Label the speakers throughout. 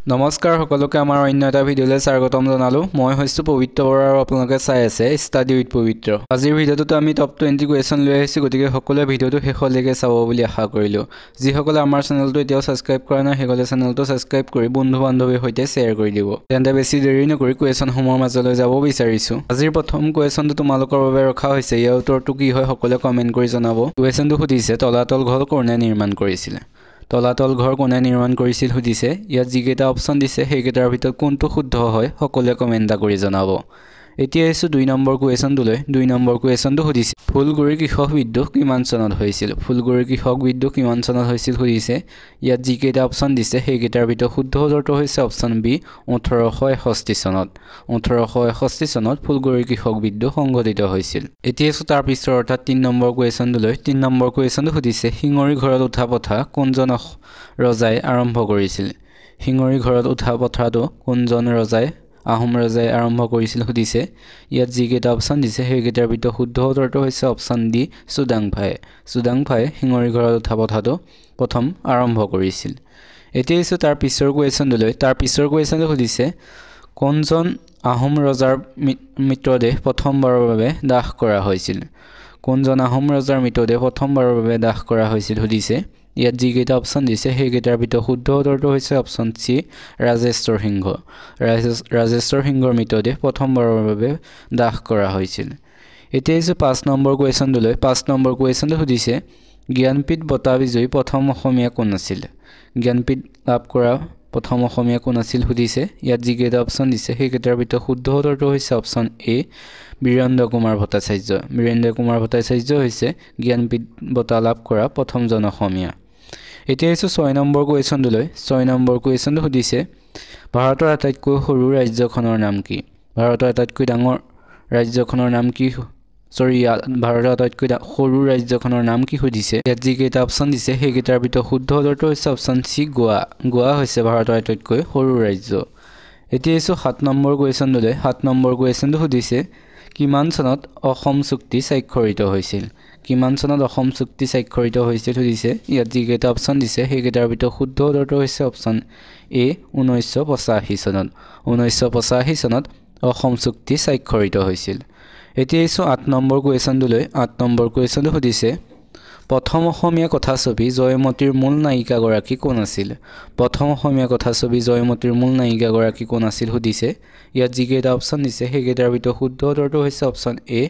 Speaker 1: নমস্কাৰ সকলোকে, আমাৰ অন্য এটা ভিডিঅ'লৈ স্বাগতম জনালোঁ। মই হৈছোঁ পবিত্ৰ বৰা আৰু আপোনালোকে চাই আছে ষ্টাডি উইথ পবিত্ৰ। আজিৰ ভিডিঅ'টোত আমি টপ 20 কুৱেশ্যন লৈ আহিছোঁ, গতিকে সকলোৱে ভিডিঅ'টো শেষলৈকে চাব বুলি আশা কৰিলোঁ। যিসকলে আমাৰ চেনেলটো এতিয়াও ছাবস্ক্ৰাইব কৰা নাই, সেইসকলে চেনেলটো ছাবস্ক্ৰাইব কৰি বন্ধু বান্ধৱীৰ সৈতে শ্বেয়াৰ কৰি দিব। তেন্তে বেছি দেৰি নকৰি কুৱেশ্যনসমূহৰ মাজলৈ যাব বিচাৰিছোঁ। আজিৰ প্ৰথম কুৱেশ্যনটো তোমালোকৰ বাবে ৰখা হৈছে। ইয়াৰ উত্তৰটো কি হয় সকলোৱে কমেণ্ট কৰি জনাব। কুৱেশ্যনটো সুধিছে, তলাতল ঘৰ কোনে নিৰ্মাণ কৰিছিলে? তলাতল ঘৰ কোনে নিৰ্মাণ কৰিছিল সুধিছে। ইয়াত যিকেইটা অপশ্যন দিছে, সেইকেইটাৰ ভিতৰত কোনটো শুদ্ধ হয় সকলোৱে কমেণ্ট এটা কৰি জনাব। এতিয়া আহিছোঁ 2 নম্বৰ কুৱেশ্যনটোলৈ। 2 নম্বৰ কুৱেশ্যনটো সুধিছে, ফুলগুৰি কৃষক বিদ্ৰোহ কিমান চনত হৈছিল? ফুলগুৰি কৃষক বিদ্ৰোহ কিমান চনত হৈছিল সুধিছে। ইয়াত যিকেইটা অপশ্যন দিছে, সেইকেইটাৰ ভিতৰত শুদ্ধ উত্তৰটো হৈছে অপশ্যন বি, 1861 চনত। 1861 চনত ফুলগুৰি কৃষক বিদ্ৰোহ সংঘটিত হৈছিল। এতিয়া আহিছোঁ তাৰ পিছৰ অৰ্থাৎ 3 নম্বৰ কুৱেশ্যনটোলৈ। 3 নম্বৰ কুৱেশ্যনটো সুধিছে, শিঙৰি ঘৰত উঠা প্ৰথা কোনজন ৰজাই আৰম্ভ কৰিছিল? শিঙৰি ঘৰত উঠা প্ৰথাটো কোনজন ৰজাই, আহোম ৰজাই আৰম্ভ কৰিছিল সুধিছে। ইয়াত যিকেইটা অপশ্যন দিছে, সেইকেইটাৰ ভিতৰত শুদ্ধ উত্তৰটো হৈছে অপশ্যন ডি, চুডাংফাই। চুডাংফাই শিঙৰি ঘৰত উঠা প্ৰথাটো প্ৰথম আৰম্ভ কৰিছিল। এতিয়া আহিছোঁ তাৰ পিছৰ কুৱেশ্যনটোলৈ। তাৰ পিছৰ কুৱেশ্যনটো সুধিছে, কোনজন আহোম ৰজাৰ মৃতদেহ প্ৰথমবাৰৰ বাবে দাহ কৰা হৈছিল? কোনজন আহোম ৰজাৰ মৃতদেহ প্ৰথমবাৰৰ বাবে দাহ কৰা হৈছিল সুধিছে। ইয়াত যিকেইটা অপশ্যন দিছে, সেইকেইটাৰ ভিতৰত শুদ্ধ উত্তৰটো হৈছে অপশ্যন চি, ৰাজেশ্বৰ সিংহ। ৰাজেশ্বৰ সিংহৰ মৃতদেহ প্ৰথমবাৰৰ বাবে দাহ কৰা হৈছিল। এতিয়া আহিছোঁ 5 নম্বৰ কুৱেশ্যনটোলৈ। 5 নম্বৰ কুৱেশ্যনটো সুধিছে, জ্ঞানপীঠ বঁটা বিজয়ী প্ৰথম অসমীয়া কোন আছিল? জ্ঞানপীঠ লাভ কৰা প্ৰথম অসমীয়া কোন আছিল সুধিছে। ইয়াত যিকেইটা অপশ্যন দিছে, সেইকেইটাৰ ভিতৰত শুদ্ধ উত্তৰটো হৈছে অপশ্যন এ, বীৰেন্দ্ৰ কুমাৰ ভট্টাচাৰ্য। বীৰেন্দ্ৰ কুমাৰ ভট্টাচাৰ্য হৈছে জ্ঞানপীঠ বঁটা লাভ কৰা প্ৰথমজন অসমীয়া। এতিয়া আহিছোঁ 6 নম্বৰ কুৱেশ্যনটোলৈ। 6 নম্বৰ কুৱেশ্যনটো সুধিছে, ভাৰতৰ আটাইতকৈ সৰু ৰাজ্যখনৰ নাম কি? ভাৰতৰ আটাইতকৈ ডাঙৰ ৰাজ্যখনৰ নাম কি, চৰি, ভাৰতৰ আটাইতকৈ সৰু ৰাজ্যখনৰ নাম কি সুধিছে। ইয়াত যিকেইটা অপশ্যন দিছে, সেইকেইটাৰ ভিতৰত শুদ্ধ উত্তৰটো হৈছে অপশ্যন চি, গোৱা। গোৱা হৈছে ভাৰতৰ আটাইতকৈ সৰু ৰাজ্য। এতিয়া আহিছোঁ 7 নম্বৰ কুৱেশ্যনটোলৈ। 7 নম্বৰ কুৱেশ্যনটো সুধিছে, কিমান চনত অসম চুক্তি স্বাক্ষৰিত হৈছিল? কিমান চনত অসম চুক্তি স্বাক্ষৰিত হৈছিল সুধিছে। ইয়াত যিকেইটা অপশ্যন দিছে, সেইকেইটাৰ ভিতৰত শুদ্ধ উত্তৰটো হৈছে অপশ্যন এ, 1985 চনত। 1985 চনত অসম চুক্তি স্বাক্ষৰিত হৈছিল। এতিয়া আহিছোঁ 8 নম্বৰ কুৱেশ্যনটোলৈ। 8 নম্বৰ কুৱেশ্যনটো সুধিছে, প্ৰথম অসমীয়া কথাছবি জয়মতীৰ মূল নায়িকাগৰাকী কোন আছিল? প্ৰথম অসমীয়া কথাছবি জয়মতীৰ মূল নায়িকাগৰাকী কোন আছিল সুধিছে। ইয়াত যিকেইটা অপশ্যন দিছে, সেইকেইটাৰ ভিতৰত শুদ্ধ উত্তৰটো হৈছে অপশ্যন এ,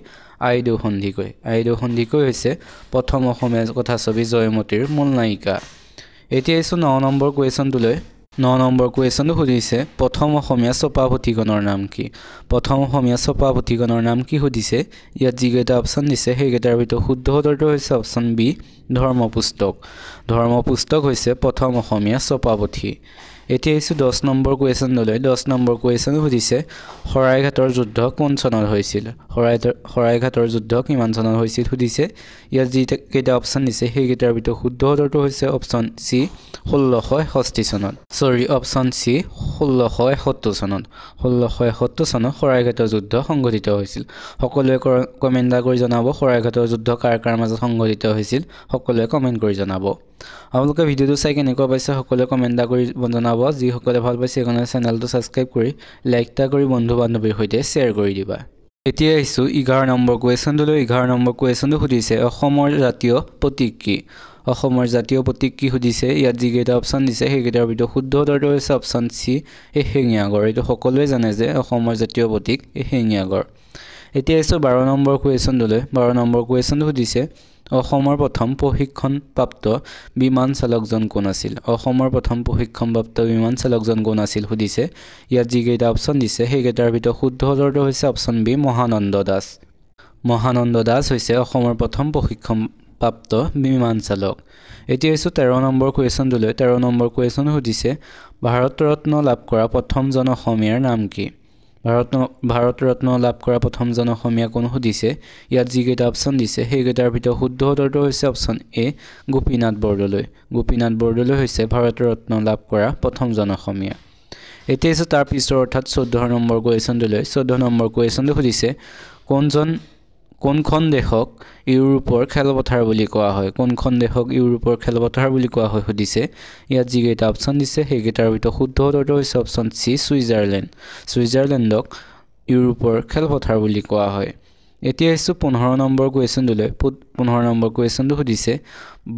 Speaker 1: আইদেউ সন্দিকৈ। আইদেউ সন্দিকৈ হৈছে প্ৰথম অসমীয়া কথাছবি জয়মতীৰ মূল নায়িকা। এতিয়া আহিছোঁ 9 নম্বৰ কুৱেশ্যনটোলৈ। 9 নম্বৰ কুৱেশ্যনটো সুধিছে, প্ৰথম অসমীয়া ছপা পুথিখনৰ নাম কি? প্ৰথম অসমীয়া ছপা পুথিখনৰ নাম কি সুধিছে। ইয়াত যিকেইটা অপশ্যন দিছে, সেইকেইটাৰ ভিতৰত শুদ্ধ উত্তৰটো হৈছে অপশ্যন বি, ধৰ্মপুস্তক। ধৰ্মপুস্তক হৈছে প্ৰথম অসমীয়া ছপা পুথি। এতিয়া আহিছোঁ 10 নম্বৰ কুৱেশ্যনলৈ। 10 নম্বৰ কুৱেশ্যন সুধিছে, শৰাইঘাটৰ যুদ্ধ কোন চনত হৈছিল? শৰাইঘাটৰ যুদ্ধ কিমান চনত হৈছিল সুধিছে। ইয়াত যিকেইটা অপশ্যন দিছে, সেইকেইটাৰ ভিতৰত শুদ্ধ উত্তৰটো হৈছে অপশ্যন চি, 1661 চনত, চৰি, অপশ্যন চি, 1671 চনত। 1671 চনত শৰাইঘাটৰ যুদ্ধ সংঘটিত হৈছিল। সকলোৱে কমেণ্ট এটা কৰি জনাব, শৰাইঘাটৰ যুদ্ধ কাৰ কাৰ মাজত সংঘটিত হৈছিল সকলোৱে কমেণ্ট কৰি জনাব। আপোনালোকে ভিডিঅ'টো চাই কেনেকুৱা পাইছে সকলোৱে কমেণ্ট এটা কৰি জনাব। যিসকলে ভাল পাইছে, সেইসকলে চেনেলটো ছাবস্ক্ৰাইব কৰি, লাইক এটা কৰি বন্ধু বান্ধৱীৰ সৈতে শ্বেয়াৰ কৰি দিবা। এতিয়া আহিছোঁ 11 নম্বৰ কুৱেশ্যনটোলৈ। 11 নম্বৰ কুৱেশ্যনটো সুধিছে, অসমৰ জাতীয় প্ৰতীক কি? অসমৰ জাতীয় প্ৰতীক কি সুধিছে। ইয়াত যিকেইটা অপশ্যন দিছে, সেইকেইটাৰ ভিতৰত শুদ্ধ উত্তৰটো হৈছে অপশ্যন চি, এশিঙীয়া গঁড়। এইটো সকলোৱে জানে যে অসমৰ জাতীয় প্ৰতীক এশিঙীয়া গঁড়। এতিয়া আহিছোঁ 12 নম্বৰ কুৱেশ্যনটোলৈ। 12 নম্বৰ কুৱেশ্যনটো সুধিছে, অসমৰ প্ৰথম প্ৰশিক্ষণপ্ৰাপ্ত বিমান চালকজন কোন আছিল? অসমৰ প্ৰথম প্ৰশিক্ষণপ্ৰাপ্ত বিমান চালকজন কোন আছিল সুধিছে। ইয়াত যিকেইটা অপশ্যন দিছে, সেইকেইটাৰ ভিতৰত শুদ্ধ উত্তৰটো হৈছে অপশ্যন বি, মহানন্দ দাস। মহানন্দ দাস হৈছে অসমৰ প্ৰথম প্ৰশিক্ষণপ্ৰাপ্ত বিমান চালক। এতিয়া আহিছোঁ 13 নম্বৰ কুৱেশ্যনটোলৈ। 13 নম্বৰ কুৱেশ্যন সুধিছে, ভাৰত ৰত্ন লাভ কৰা প্ৰথমজন অসমীয়াৰ নাম কি? ভাৰত ৰত্ন লাভ কৰা প্ৰথমজন অসমীয়া কোন সুধিছে। ইয়াত যিকেইটা অপশ্যন দিছে, সেইকেইটাৰ ভিতৰত শুদ্ধ উত্তৰটো হৈছে অপশ্যন এ, গোপীনাথ বৰদলৈ। গোপীনাথ বৰদলৈ হৈছে ভাৰত ৰত্ন লাভ কৰা প্ৰথমজন অসমীয়া। এতিয়া আহিছোঁ তাৰ পিছৰ অৰ্থাৎ 14 নম্বৰ কুৱেশ্যনটোলৈ। 14 নম্বৰ কুৱেশ্যনটো সুধিছে, কোনজন কোনখন দেশক ইউৰোপৰ খেলপথাৰ বুলি কোৱা হয়? কোনখন দেশক ইউৰোপৰ খেলপথাৰ বুলি কোৱা হয় সুধিছে। ইয়াত যিকেইটা অপশ্যন দিছে সেইকেইটাৰ ভিতৰত শুদ্ধ উত্তৰটো হৈছে অপশ্যন চি, ছুইজাৰলেণ্ড। ছুইজাৰলেণ্ডক ইউৰোপৰ খেলপথাৰ বুলি কোৱা হয়। এতিয়া আহিছোঁ 15 নম্বৰ কুৱেশ্যনটোলৈ। 15 নম্বৰ কুৱেশ্যনটো সুধিছে,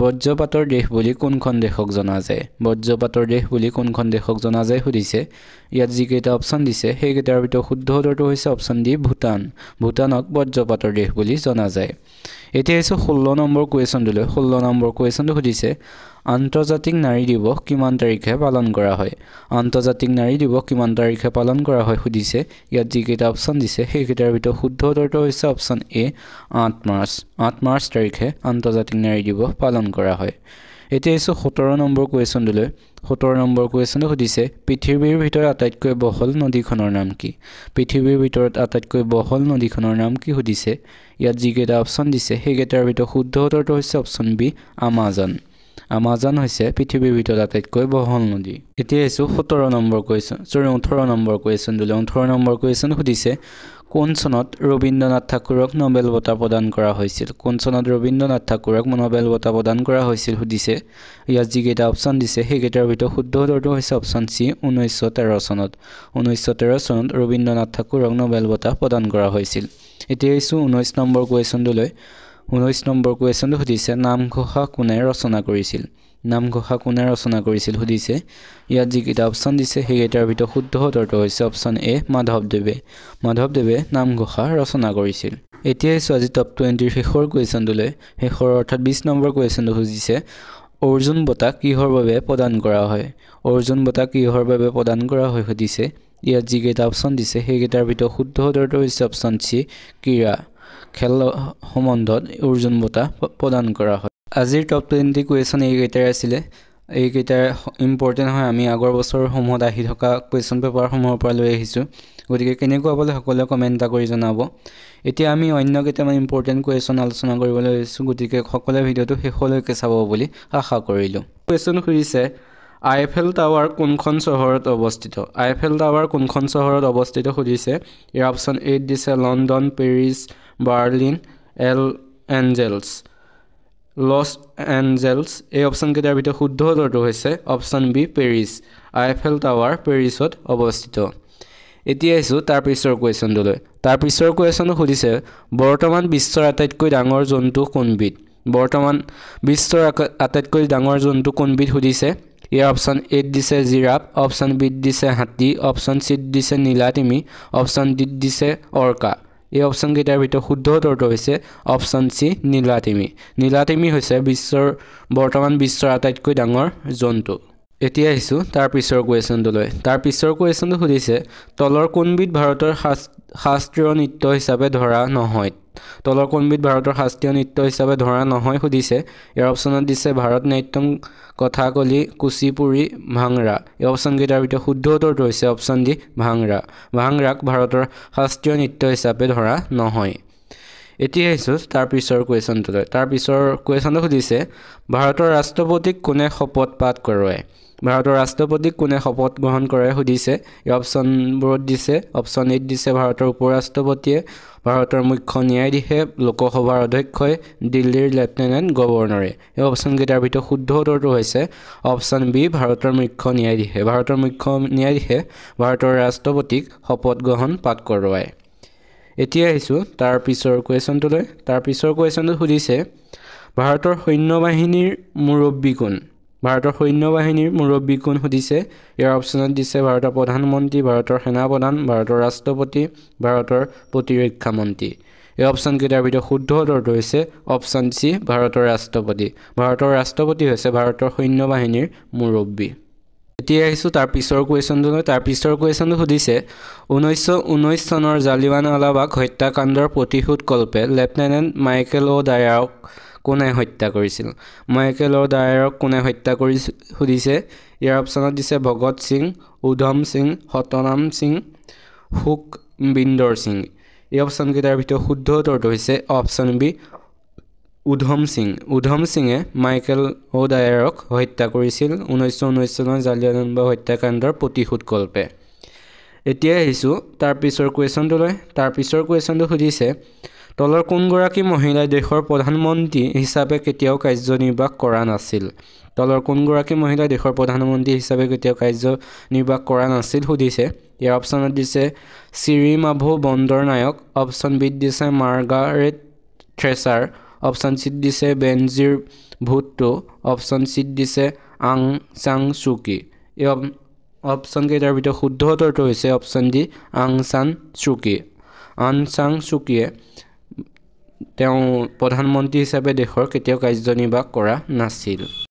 Speaker 1: বজ্ৰপাতৰ দেশ বুলি কোনখন দেশক জনা যায়? বজ্ৰপাতৰ দেশ বুলি কোনখন দেশক জনা যায় সুধিছে। ইয়াত যিকেইটা অপশ্যন দিছে সেইকেইটাৰ ভিতৰত শুদ্ধ উত্তৰটো হৈছে অপশ্যন ডি, ভূটান। ভূটানক বজ্ৰপাতৰ দেশ বুলি জনা যায়। এতিয়া আহিছোঁ 16 নম্বৰ কুৱেশ্যনটোলৈ। 16 নম্বৰ কুৱেশ্যনটো সুধিছে, আন্তৰ্জাতিক নাৰী দিৱস কিমান তাৰিখে পালন কৰা হয়? আন্তৰ্জাতিক নাৰী দিৱস কিমান তাৰিখে পালন কৰা হয় সুধিছে। ইয়াত যিকেইটা অপশ্যন দিছে সেইকেইটাৰ ভিতৰত শুদ্ধ উত্তৰটো হৈছে অপশ্যন এ, 8 মাৰ্চ। 8 মাৰ্চ তাৰিখে আন্তৰ্জাতিক নাৰী দিৱস পালন কৰা হয়। এতিয়া আহিছোঁ 17 নম্বৰ কুৱেশ্যনটোলৈ। 17 নম্বৰ কুৱেশ্যনটো সুধিছে, পৃথিৱীৰ ভিতৰত আটাইতকৈ বহল নদীখনৰ নাম কি? পৃথিৱীৰ ভিতৰত আটাইতকৈ বহল নদীখনৰ নাম কি সুধিছে। ইয়াত যিকেইটা অপশ্যন দিছে সেইকেইটাৰ ভিতৰত শুদ্ধ উত্তৰটো হৈছে অপশ্যন বি, আমাজন। আমাজন হৈছে পৃথিৱীৰ ভিতৰত আটাইতকৈ বহল নদী। এতিয়া আহিছোঁ 18 নম্বৰ কুৱেশ্যনটোলৈ। 18 নম্বৰ কুৱেশ্যন সুধিছে, কোন চনত ৰবীন্দ্ৰনাথ ঠাকুৰক নোবেল বঁটা প্ৰদান কৰা হৈছিল? কোন চনত ৰবীন্দ্ৰনাথ ঠাকুৰক নোবেল বঁটা প্ৰদান কৰা হৈছিল সুধিছে। ইয়াত যিকেইটা অপশ্যন দিছে সেইকেইটাৰ ভিতৰত শুদ্ধ উত্তৰটো হৈছে অপশ্যন চি, 1913 চনত। 1913 চনত ৰবীন্দ্ৰনাথ ঠাকুৰক নোবেল বঁটা প্ৰদান কৰা হৈছিল। এতিয়া আহিছোঁ 19 নম্বৰ কুৱেশ্যনটোলৈ। 19 নম্বৰ কুৱেশ্যনটো সুধিছে, নামঘোষা কোনে ৰচনা কৰিছিল? নামঘোষা কোনে ৰচনা কৰিছিল সুধিছে। ইয়াত যিকেইটা অপশ্যন দিছে সেইকেইটাৰ ভিতৰত শুদ্ধ উত্তৰটো হৈছে অপশ্যন এ, মাধৱদেৱে। মাধৱদেৱে নামঘোষা ৰচনা কৰিছিল। এতিয়া আহিছোঁ আজি টপ 20ৰ শেষৰ কুৱেশ্যনটোলৈ। শেষৰ অৰ্থাৎ 20 নম্বৰ কুৱেশ্যনটো সুধিছে, অৰ্জুন বঁটা কিহৰ বাবে প্ৰদান কৰা হয়? অৰ্জুন বঁটা কিহৰ বাবে প্ৰদান কৰা হয় সুধিছে। ইয়াত যিকেইটা অপশ্যন দিছে সেইকেইটাৰ ভিতৰত শুদ্ধ উত্তৰটো হৈছে অপশ্যন চি, ক্ৰীড়া। খেল সম্বন্ধত অৰ্জুন বঁটা প্ৰদান কৰা হয়। আজিৰ টপ 20 কুৱেশ্যন এইকেইটাই আছিলে। এইকেইটাই ইম্পৰ্টেণ্ট হয়, আমি আগৰ বছৰসমূহত আহি থকা কুৱেশ্যন পেপাৰসমূহৰ পৰা লৈ আহিছোঁ। গতিকে কেনেকুৱা পালে সকলোৱে কমেণ্ট এটা কৰি জনাব। এতিয়া আমি অন্য কেইটামান ইম্পৰ্টেণ্ট কুৱেশ্যন আলোচনা কৰিবলৈ লৈছোঁ, গতিকে সকলোৱে ভিডিঅ'টো শেষলৈকে চাব বুলি আশা কৰিলোঁ। কুৱেশ্যন সুধিছে, আইফেল টাৱাৰ কোনখন চহৰত অৱস্থিত? আইফেল টাৱাৰ কোনখন চহৰত অৱস্থিত সুধিছে। ইয়াৰ অপশ্যন এইট দিছে London, Paris, Berlin, Los Angeles. এই অপশ্যনকেইটাৰ ভিতৰত শুদ্ধ উত্তৰটো হৈছে option B, Paris. Eiffel tower পেৰিছত অৱস্থিত। এতিয়া আহিছোঁ তাৰ পিছৰ কুৱেশ্যনটোলৈ। তাৰ পিছৰ কুৱেশ্যনটো সুধিছে, বৰ্তমান বিশ্বৰ আটাইতকৈ ডাঙৰ জন্তু কোনবিধ? বৰ্তমান বিশ্বৰ আটাইতকৈ ডাঙৰ জন্তু কোনবিধ সুধিছে। ইয়াৰ অপশ্যন এত দিছে জিৰাফ, অপশ্যন বিত দিছে হাতী, অপশ্যন চিত দিছে নীলা তিমি, অপশ্যন ডিত দিছে অৰ্কা। এই অপশ্যনকেইটাৰ ভিতৰত শুদ্ধ উত্তৰটো হৈছে অপশ্যন চি, নীলা তিমি। নীলা তিমি হৈছে বৰ্তমান বিশ্বৰ আটাইতকৈ ডাঙৰ জন্তু। এতিয়া আহিছোঁ তাৰ পিছৰ কুৱেশ্যনটোলৈ। তাৰ পিছৰ কুৱেশ্যনটো সুধিছে, তলৰ কোনবিধ ভাৰতৰ শাস্ত্ৰীয় নৃত্য হিচাপে ধৰা নহয়? তলৰ কোনবিধ ভাৰতৰ শাস্ত্ৰীয় নৃত্য হিচাপে ধৰা নহয় সুধিছে। ইয়াৰ অপশ্যনত দিছে ভাৰতনাট্যম, কথাকলি, কুচিপুড়ি, ভাংৰা। এই অপশ্যনকেইটাৰ ভিতৰত শুদ্ধ উত্তৰটো হৈছে অপশ্যন ডি, ভাংৰা। ভাংৰাক ভাৰতৰ শাস্ত্ৰীয় নৃত্য হিচাপে ধৰা নহয়। এতিয়া আহিছোঁ তাৰ পিছৰ কুৱেশ্যনটোলৈ। তাৰ পিছৰ কুৱেশ্যনটো সুধিছে, ভাৰতৰ ৰাষ্ট্ৰপতিক কোনে শপত পাঠ কৰোৱায়? ভাৰতৰ ৰাষ্ট্ৰপতিক কোনে শপত গ্ৰহণ কৰায় সুধিছে। এই অপশ্যনবোৰত দিছে, অপশ্যন এইত দিছে ভাৰতৰ উপ-ৰাষ্ট্ৰপতিয়ে, ভাৰতৰ মুখ্য ন্যায়াধীশে, লোকসভাৰ অধ্যক্ষই, দিল্লীৰ লেফটেনেণ্ট গভৰ্ণৰে। এই অপশ্যনকেইটাৰ ভিতৰত শুদ্ধ উত্তৰটো হৈছে অপশ্যন বি, ভাৰতৰ মুখ্য ন্যায়াধীশে। ভাৰতৰ মুখ্য ন্যায়াধীশে ভাৰতৰ ৰাষ্ট্ৰপতিক শপত গ্ৰহণ পাঠ কৰোৱায়। এতিয়া আহিছোঁ তাৰ পিছৰ কুৱেশ্যনটোলৈ। তাৰ পিছৰ কুৱেশ্যনটো সুধিছে, ভাৰতৰ সৈন্যবাহিনীৰ মুৰব্বী কোন? ভাৰতৰ সৈন্যবাহিনীৰ মুৰব্বী কোন সুধিছে। ইয়াৰ অপশ্যনত দিছে ভাৰতৰ প্ৰধানমন্ত্ৰী, ভাৰতৰ সেনাপ্ৰধান, ভাৰতৰ ৰাষ্ট্ৰপতি, ভাৰতৰ প্ৰতিৰক্ষা মন্ত্ৰী। এই অপশ্যনকেইটাৰ ভিতৰত শুদ্ধ উত্তৰটো হৈছে অপশ্যন চি, ভাৰতৰ ৰাষ্ট্ৰপতি। ভাৰতৰ ৰাষ্ট্ৰপতি হৈছে ভাৰতৰ সৈন্যবাহিনীৰ মুৰব্বী। এতিয়া আহিছোঁ তাৰ পিছৰ কুৱেশ্যনটোলৈ। তাৰ পিছৰ কুৱেশ্যনটো সুধিছে, 1919 চনৰ জালিৱানৱালাবাগ হত্যাকাণ্ডৰ প্ৰতিশোধকল্পে লেফটেনেণ্ট মাইকেল অ' ডায়াৰক কোনে হত্যা কৰিছিল? মাইকেল অ' ডায়াৰক কোনে হত্যা কৰি সুধিছে। ইয়াৰ অপশ্যনত দিছে ভগত সিং, উধম সিং, সতনাম সিং, সুখবিন্দৰ সিং। এই অপশ্যনকেইটাৰ ভিতৰত শুদ্ধ উত্তৰটো হৈছে অপশ্যন বি, উধম সিং। উধম সিঙে মাইকেল অ' ডায়াৰক হত্যা কৰিছিল 1919 চনৰ জালিৱানৱালাবাগ হত্যাকাণ্ডৰ প্ৰতিশোধকল্পে। এতিয়া আহিছোঁ তাৰ পিছৰ কুৱেশ্যনটোলৈ। তাৰ পিছৰ কুৱেশ্যনটো সুধিছে, তলৰ কোনগৰাকী মহিলাই দেশৰ প্ৰধানমন্ত্ৰী হিচাপে কেতিয়াও কাৰ্যনিৰ্বাহ কৰা নাছিল? তলৰ কোনগৰাকী মহিলাই দেশৰ প্ৰধানমন্ত্ৰী হিচাপে কেতিয়াও কাৰ্যনিৰ্বাহ কৰা নাছিল সুধিছে। ইয়াৰ অপশ্যনত দিছে চিৰিমাভো বন্দৰনায়ক, অপশ্যন বিত দিছে মাৰ্গাৰেট থ্ৰেচাৰ, অপশ্যন চিত দিছে বেনজিৰ ভুট্টো, অপশ্যন চিত দিছে আং চাং চুকী। এই অপশ্যন কেইটাৰ ভিতৰত শুদ্ধ উত্তৰটো হৈছে অপশ্যন ডি আং চান চুকী। আং চাং চুকীয়ে তেওঁ প্ৰধানমন্ত্ৰী হিচাপে দেশৰ কেতিয়াও কাৰ্যনিৰ্বাহ কৰা নাছিল।